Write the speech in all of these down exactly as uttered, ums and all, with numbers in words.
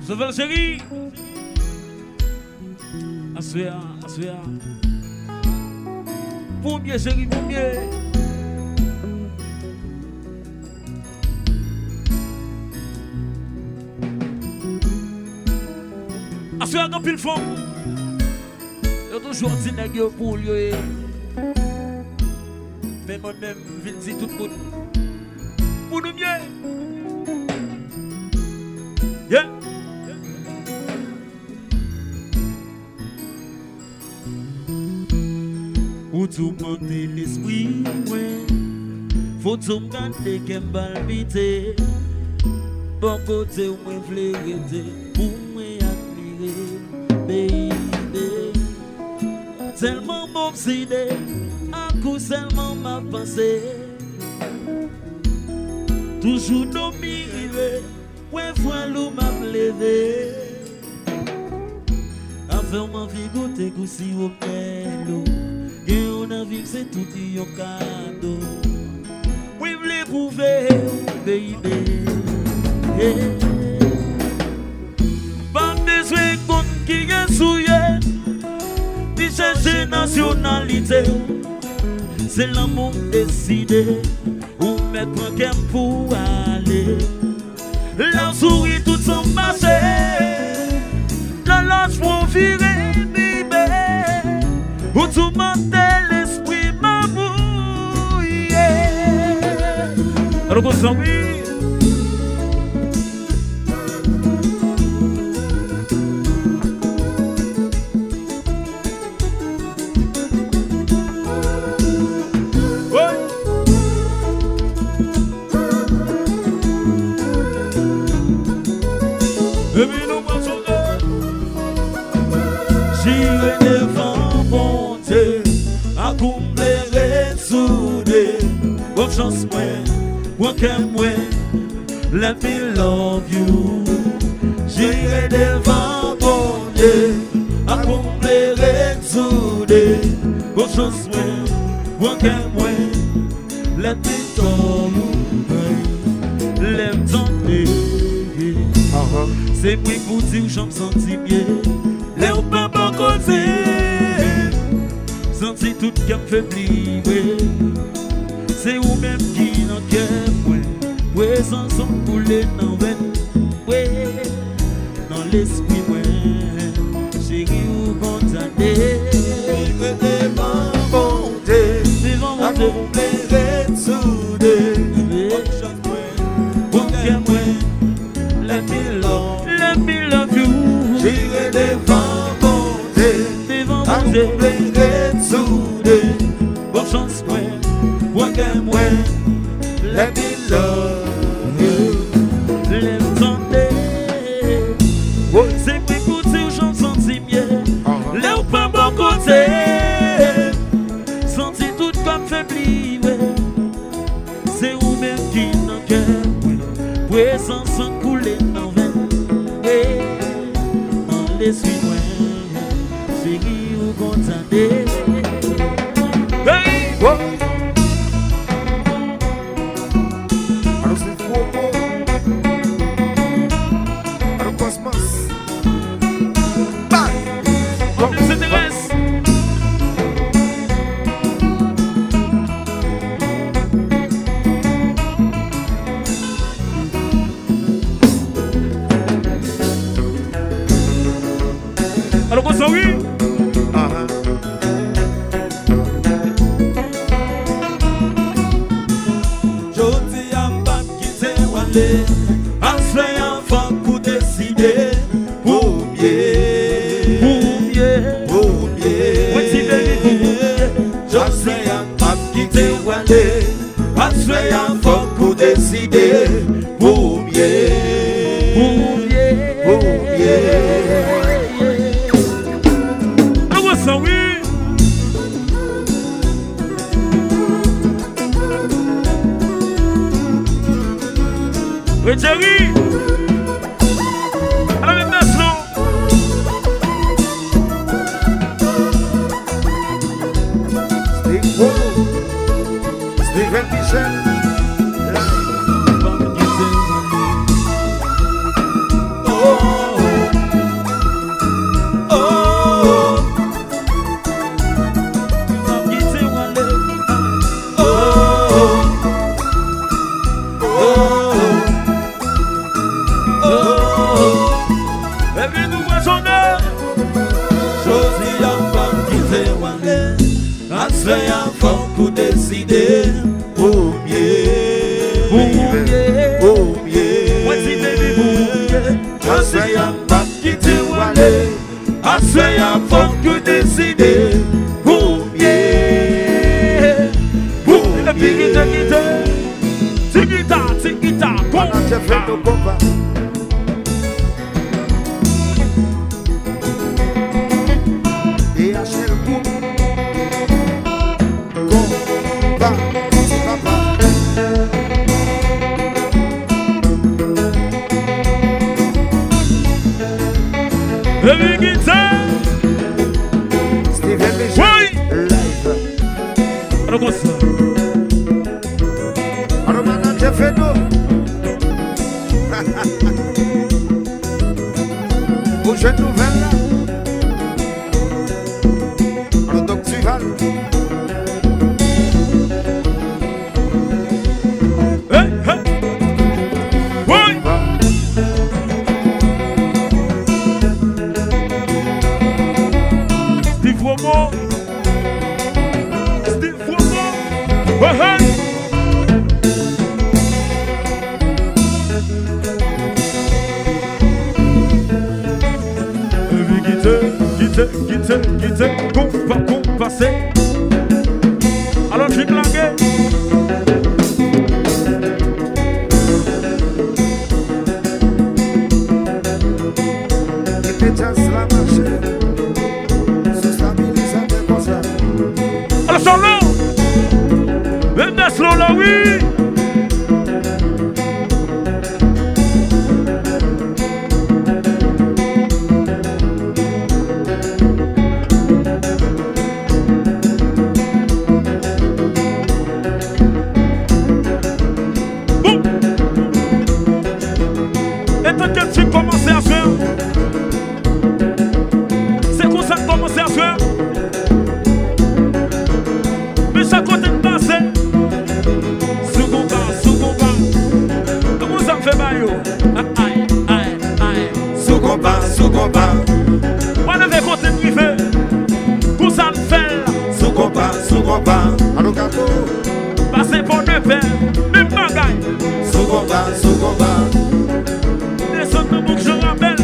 Zafèl cheri. Aswè a, aswè a. Pou mye cheri, pou mye. Aswè a gen anpil fanm. Yo toujou di nèg yo poul yo ye. Men mwen menm, m vin di tout moun, pou nou mye. Yeah. Ou toumante lespri mwen. Foto m gade kè m palpite. Bò kote w mwen vle rete. Pou mwen admire, baby. Tèlman m obsede ak ou, sèlman m ap panse. Toujou dòmi rive, mwen vwal ou m ap leve. Avè w m anvi goute gou siwo mèlo. Gen yon anvi m se tout yon kado. Mwen vle pwouve w, baby. Yeah. Pa bezwen konn kiyès ou ye, ni chèche nasyonalite w. Se lanmou m deside, ou mèt pran kè m pou w ale. Lè w souri tout san m mache. Lòlòj mwen vire, baby. Ou toumante lespri m, amour, yeah. Alò, konsa, wi. Woy. Epi nou pral sonje. Jire devan Bondye, akouple'y soude. Bon chans mwen, pran kè mwen, let me love you. Jire devan Bondye, akouple'y soude. Bon chans mwen, pran kè mwen, let me love you. Lè m tande, se mwen pou di w jan m santi m ye. Lè w pa bò kote, santi tout kè m febli, wi. Se ou menm ki nan kè mwen. Prezans ou koule nan venn mwen, nan lespri mwen. Cheri, ou konn sa de. Jire devan Bondye, devan Bondye, akouple'y soude. Bon chans mwen, pran kè mwen, let me love, let me love you. Jire devan Bondye, devan Bondye, akouple'y soude. Bon chans mwen, pran kè mwen, let me love you. Lè m tande, se mwen pou di w jan m santi m ye. Lè w pa bò kote, santi tout kò m febli, wi. Se ou menm ki nan kè mwen. Prezans an koule nan venn mwen, nan lespri mwen. Cheri, ou konn sa de. Hey! Wo! Alò, se gwo mo. Alò, kòsmans. Bay! Bon, se te rès. Alò, konsa, wi. Aha. Jodi a, m p ap kite w ale. Aswè a, fòk ou deside pou m ye. Pou m ye. Pou m ye. Mwen ti bebe pou m ye. Jodi a, m p ap kite w ale. Aswè a, fòk ou deside pou m ye. Pou m ye. Pou m ye. Ann wè sa, wi. Wi, Jerry. Ala men bas non. Steven Michel. Oh, oh, Jefferno konpa. D H L Group. Konpa, ti papa. Epi gita. Steven Michel. Woy! Live. Alò konsa. Alò, manager Feno. Ou jwenn nouvèl la. Alò, Doc Duval. Hey, hey. Woy. Steve Romo. Steve Romo. Hey, hey. Epi kite, kite, kite, kite, konpa, konpase. Alò, trik lage. Kite djaz la mache sou stabilizatè konsa. Alò, solo! Vennès Lolo, wi! Bon. E tanke trik kòmanse aswè a. Se konsa n kòmanse aswè a. Men chak kote n pase. Sou konpa, sou konpa. Konsa n fè ba yo. Ay, ay, ay. Sou konpa, sou konpa. Mwen leve kote n rive. Konsa n fè l. Sou konpa, sou konpa. Alò, Kato. Pase Pòdepè, menm bagay. Sou konpa, sou konpa. Desann nan bouk Jan Rabèl.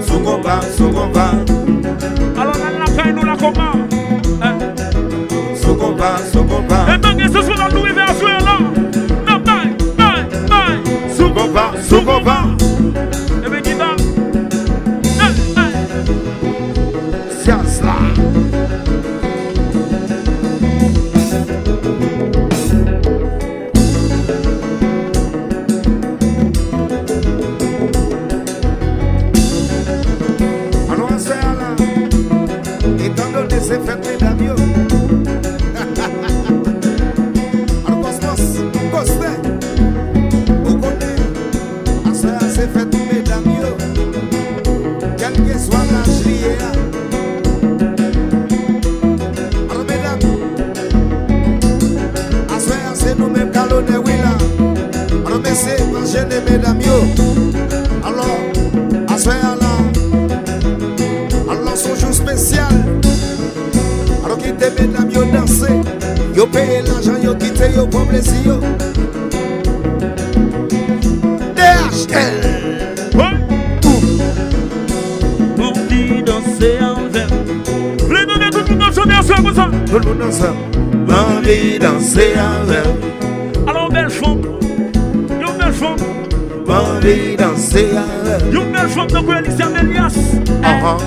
Sou konpa, sou konpa. Alò, n al lakay nou la, konpa. Eh. Sou konpa, sou konpa. E tanke se sou la nou rive aswè la. Nan bay, bay, bay. Sou konpa, sou konpa. Epi gita. Eh, eh. Djaz la. Alò, aswè a la, etandone se fèt medam yo. Alò, Kòsmòs, Kòsmè, ou konnen. Aswè a se fèt medam yo. Kèlkeswa laj li ye a. Alò, medam, aswè a se nou menm k al onè, wi la. Alò, mesye, pa jene medam yo. Alò, aswè a la. Alò, se yon jou espesyal. Alò kite medam yo danse. Yo peye lajan yo, kite yo pran plezi yo. D H L. Wi. Ou. M anvi danse avè w. Vle tande tout moun ap chante aswè konsa. Tout moun ansanm. M anvi danse avè w. Alò, bèl fanm. Yon bèl fanm. M anvi danse avè w. Yon bèl fanm tankou Alicia Melias. Ahan.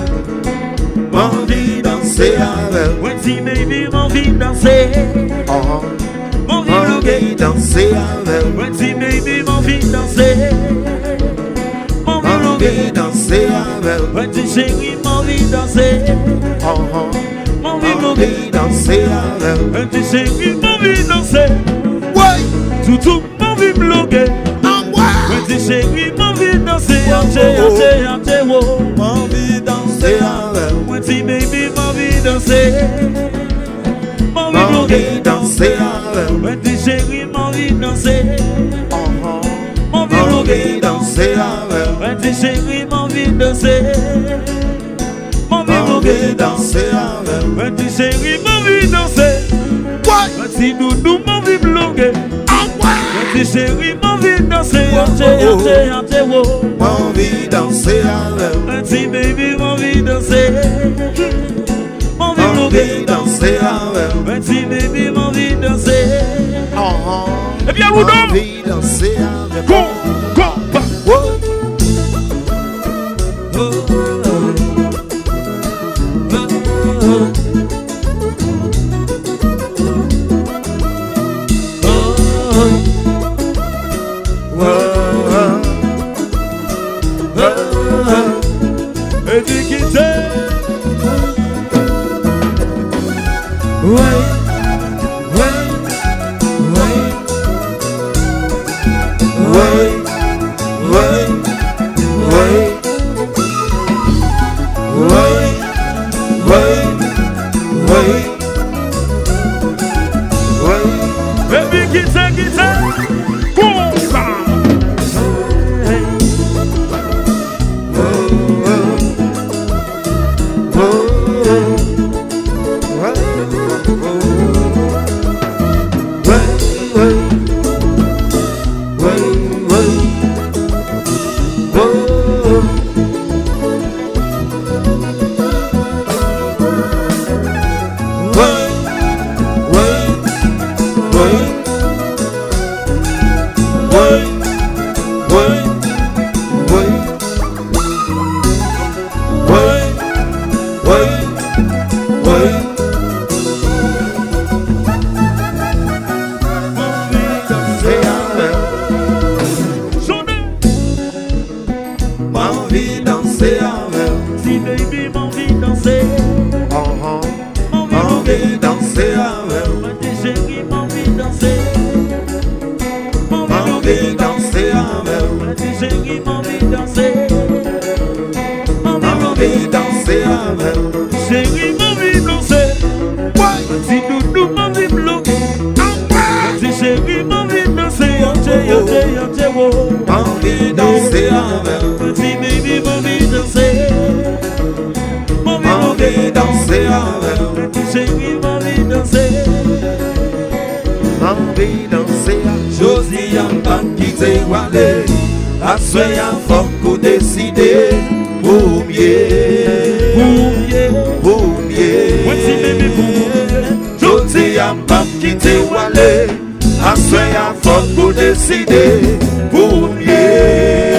M anvi danse avè w. Mwen di, baby, m anvi danse. Ahan. M anvi danse avè w. Mwen di, baby, m anvi danse. M anvi danse avè w. Mwen di, cheri, m anvi danse. Ahan. M anvi danse avè w. Mwen di, cheri, m anvi danse. Woy! Toutou. M anvi bloke. Anmwey! Mwen di cheri, m anvi danse, atche, atche, atche, wo. M anvi danse avè w. Mwen di baby, m anvi danse. M anvi bloke. M anvi danse avè w. Mwen di cheri, m anvi danse. Ahan. M anvi bloke. M anvi danse avè w. Mwen di cheri, m anvi danse. M anvi danse avè w. Mwen di cheri, m anvi danse. Woy! Mwen di doudou, m anvi bloke. Anmwey! Mwen di cheri, m anvi danse. Atche, atche, atche, wo. M anvi danse avè w. Mwen di baby, m anvi danse. M anvi bloke. M anvi danse avè w. Mwen di baby, m anvi danse. Ahan. Ebyen, Ludo. Anvi danse avèk ou. Konpa. Epi kite. Woy, woy, woy. Woy, woy, woy. Woy, woy, woy. Epi kite, kite. Konpa. M anvi danse avè w. Ti baby, m anvi danse. Anhan. M anvi danse avè w. Mwen di cheri, m anvi danse. M anvi danse avè w. Mwen di cheri, m anvi danse. M anvi danse avè w. Cheri, m anvi danse. Mwen di doudou, m anvi bloke. Mwen di cheri, m anvi danse. Yo, che, yo, che, yo, che, wo. M anvi danse avè w. Mwen di baby, m anvi danse. M anvi danse avè w. Mwen di cheri, m anvi danse. M anvi danse avè w. Jodi a m p ap kite w ale. Aswè a fòk ou deside. Pou m ye. Pou m ye. Pou m ye. Mwen di baby pou ou. Jodi a m p ap kite w ale. Aswè a fòk ou deside. Pou m ye.